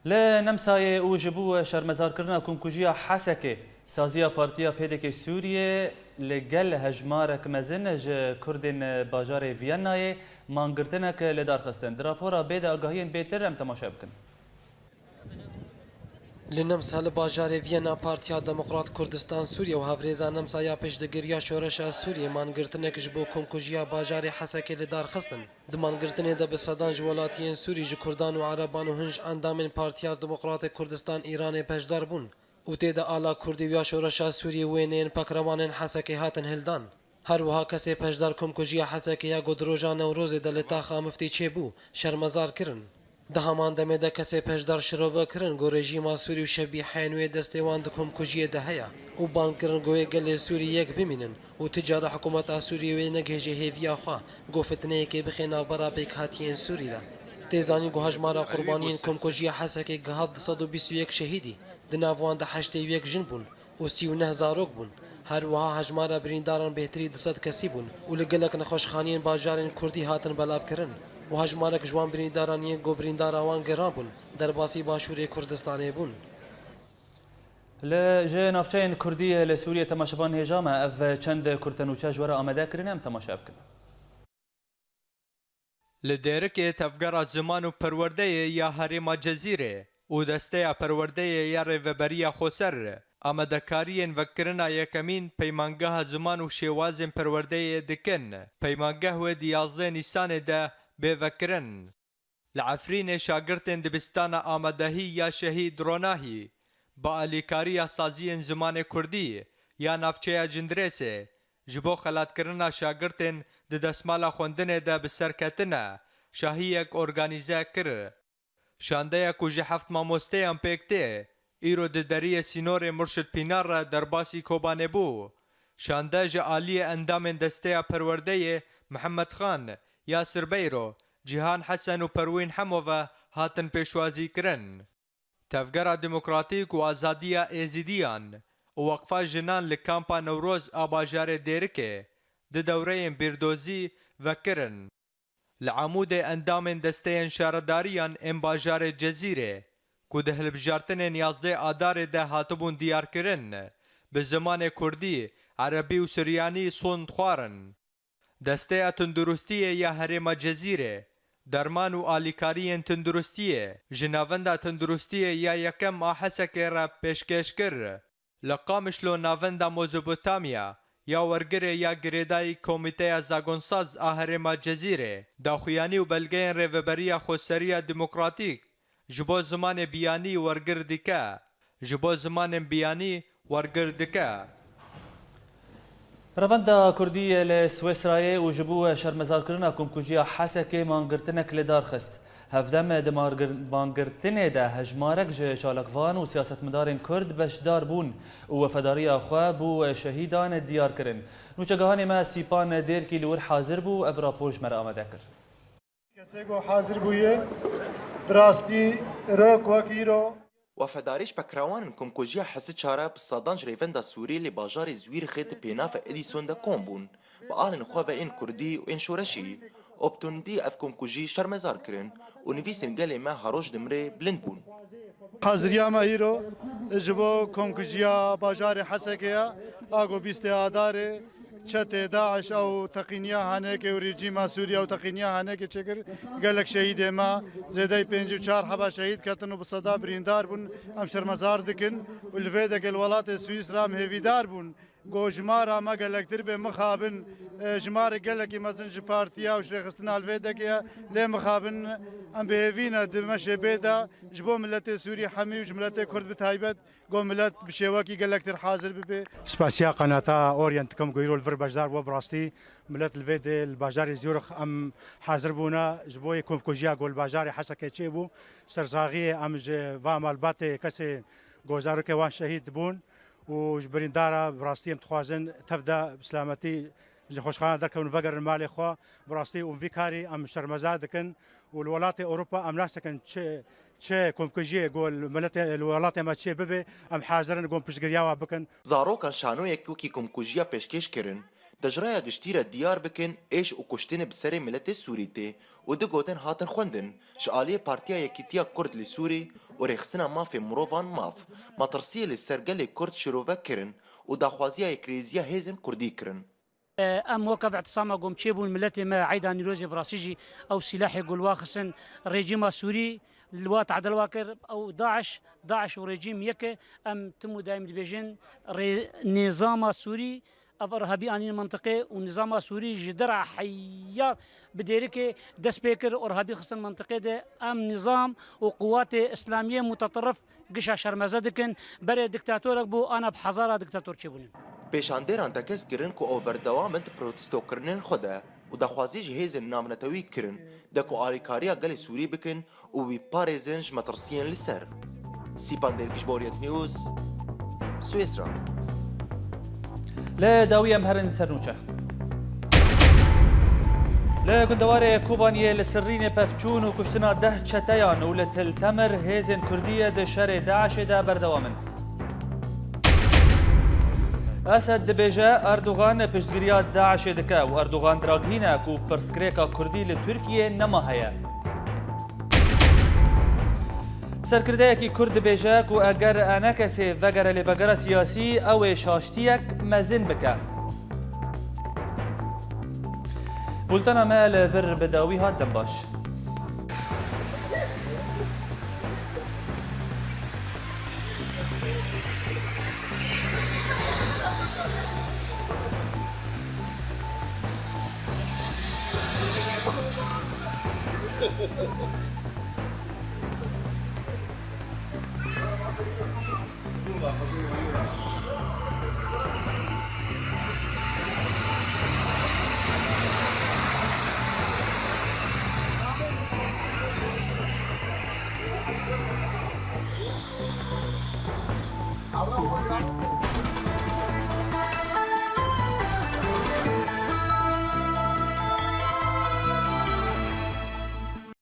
Li Nemsayê û ji bo şermezarkirina komkujiya Hesekê, saziya Partiya P D K Sûriyê li gel hejmarek mezin ji Kurdên bajarê Viyennayê mangirtinek li dar xistin. Di rapora bê de agahiyên bêtir em temaşe bikin. Li Nemsa li bajarê Viyena Partiya Demokrat Kurdistan Sûriye û Hevrêza Nemsa ya Piştgiriya Şoreşa Sûriyê mangirtinek ji bo komkujiya bajarê Hesekê li dar xistin. Di mangirtinê de bi sedan ji welatiyên Sûrî, ji Kurdan û Ereban û hin ji endamên Partiya Demokratê Kurdistan Îranê beşdar bûn û tê de ala Kurdî û ya Şoreşa Sûrî û wêneyên pekrewanên Hesekê hatin hildan. Her wiha kesê beşdar komkujiya Hesekê ya ku di roja Newrozê de li taxa Miftî çêbû, şermezar kirin. Di heman demê de kesê beşdar şirove kirin ku rejîma Sûrî û şebîheyên wê destê wan di komkujiyê de heye û bang kirin ku wê gelê Sûrî yek bimînin û ti cara hikûmeta Sûriyê wê negihêje hêviya xwe ku fitneyekê bixe navbera pêkhatiyên Sûrî de. Tê zanîn ku hejmara qurbaniyên komkujiya Hesekê gihat du sed û bîst û yek şehîdî, di nav wan de heştê û yek jin bûn û sî û neh zarok bûn. Her wiha hejmara birîndaran bêhtirî du sed kesî bûn û li gelek nexweşxaniyên bajarên Kurdî hatin belavkirin û hejmarek ji wan birîndaran yên ku birîndara wan giran bûn, derbasî Başûrê Kurdistanê bûn. Li ji navçeyên Kurdî li Sûriyê temaşevan hêja me, ev çend kurtenûçe ji we re amade kirine, em temaşe bikin. Li Dêrikê Tevgera Ziman û Perwerdeyê ya Herêma Cezîrê û Desteya Perwerdeyê ya Rêveberiya Xweser amadekariyên vekirina yekemîn Peymangeha Ziman û Şêwazên Perwerdeyê dikin. Peymangeh wê di yazdeh Nîsanê de bê vekirin. Li Efrînê şagirtên dibistana amadehî ya Şehîd Ronahî bi alîkariya saziyên zimanê kurdî ya navçeya Cindirêsê ji bo xelatkirina şagirtên di destmala xwendinê de bi ser ketine şahiyek organîze kir. Şandeya ku ji heft mamosteyan pêk tê, îro di deriyê sînorê Murşid Pînar re derbasî Kobanê bû. Şande ji aliyê endamên Desteya Perwerdeyê Mihemed Xan, Yasir Beyro, Cîhan Hesen û Perwîn Hemo ve hatin pêşwazî kirin. Tevgera Demokratîk û Azadiya Êzidiyan û Weqfa Jinan li Kampa Newroz a bajarê Dêrikê di dewreyên bîrdozî vekirin. Li Amûdê endamên desteyên şaredariyan ên bajarê Cezîrê ku di hilbijartinên yazdeh Adarê de hatibûn diyarkirin, bi zimanê kurdî, erebî û suryanî sond xwarin. Desteya Tunduristiyê ya Herêma Cezîrê derman û alîkariyên tunduristiyê ji Navenda Tunduristiyê ya Yekem a Hesekê re pêşkêş kir. Li Qamişlo Navenda Mezopotamya ya Wergirê ya girêdayî Komîteya Zagonsaz a Herêma Cezîrê daxuyanî û belgeyên Rêveberiya Xweseriya Demokratîk ji bo zimanê biyanî wergir dike. Ji bo zimanên biyanî wergir dike. Revenda Kurdî li Swêsrayê û ji bo şermezarkirina komkujiya Hesekê mangirtinek li dar xist. Hevdem di margir-, mangirtinê de hejmarek ji çalakvan û siyasetmedarên Kurd beşdar bûn û wefedariya xwe bo şehîdan diyar kirin. Nûçegihanê me Sîpan Dêrkî li wir hazir bû, ev rapor ji me re amade kir. Kesê ku hazir bûye, bi rastî rok wek îro. Wefedarî ji pekrawanên komkujiya Hesiça re bi sedan ji rêvenda Sûrî li bajarê Zwîrixê di pênafa Edîson de kom bûn. Bi alên xwe ve ên kurdî û ên şoreşî, û bi tundî ev komkujî şermezar kirin û nivîsên gelê me her roj dimrê bilind bûn. Haziriya me îro ji bo komkujiya bajarê Hesekê ye, a ku bîstê Adarê, çetê DAIŞ ew teqîniya Hanekê û rejîma Sûriye ew teqîniya Hanekê çêkir. Gelek şehîdê me, zêdeyî pêncî û çar heba şehîd ketin û bi seda birîndar bûn. Em şermezar dikin û li vê dekê li welatê Swîsra em hêvîdar bûn. Go jimara me gelektir bê mixabin, e, jimarê gelekî mezin ji partiya û ji rêxistina li vê dekê ye. Lê mixabin em bi hêvî ne di meşê bê de ji bo miletê Sûrî hemî û ji miletê Kurd bi taybet. Go milet bi şêwekî gelektir hazir bibe. Spasiya qenata Orient dikim ku îro li vir beşdar bû, bi rastî milet li vê dê li bajarê Zurix em hazir bûne ji bo yê komkujiya ku li bajarê Hesekê çêbû. Sersaxiyê em ji va malbatê kesê ku zarokê wan şehîd bûn û ji birîndara bi rastî em dixwazin tev de bi silametî ji nexweşxana derkevin û vegerin malê xwe. Bi rastî û vî karî em şermeza dikin û li welatê Ewropa em nas dikin çi, çi komkujiyê ku li miletê, li welatê me çê bibe, em hazir in ku em piştgiriya we bikin. Zarokan şanoyek wekî komkujiya pêşkêş kirin, de ji raya giştî re diyar bikin êş û kuştinê bi serê miletê Sûrî tê û du gotin hatin xwendin, ji aliyê Partiya Yekîtiya Kurd li Sûrî û Rêxistina Mafê Mirovan, MAF, metirsiyê li ser gelê Kurd şirove kirin û daxwaziya yekrêziya hêzên Kurdî kirin. Em weke Îtisama gom çêbûn, miletê me eyda Nîrozê bi rastî jî ew sîlehê ku li wa xistin rejîma Sûrî li wa tehdil wa kir, ew DAIŞ, DAIŞ û rejîm yek e. Em tim û daîm dibêjin rê-, nîzama Sûrî ev irhabî anîn mintiqê û nîzama Sûrî ji dira heya bi Dêrikê dest pê kir û irhabî xistin mintiqê de. Em nîzam û quwatê îslamiyê muteterif gişa şermeze dikin, berê diktatorek bû, ana bi hezara diktator çêbûnin. Pêşandêran tekez kirin ku ew berdewam in di protestokirinên xwe de û daxwazî ji hêzên navnetewî kirin de ku alîkariya gelê Sûrî bikin û wî parêzin ji metirsiyên li ser. Sîpan Dêrkî ji bo Orient News, Swêsra. Li dawî em herin ser nûçe. Li gundewarê Kobaniyê li Sirrînê pevçûn û kuştina deh çeteyan û li Til Temir hêzên Kurdî di şerê DAIŞê de berdewam in. Esed dibêje Erdogan piştgiriya DAIŞê dike û Erdogan diragihîne ku pirsgirêka Kurdî li Tirkiyê nema heye. Serkirdeyekî Kurd dibêje ku eger enekesê vegere lêvegera siyasî, ew ê şaştiyek mezin bike. Bultena me li vir bi dawî hat, dem baş.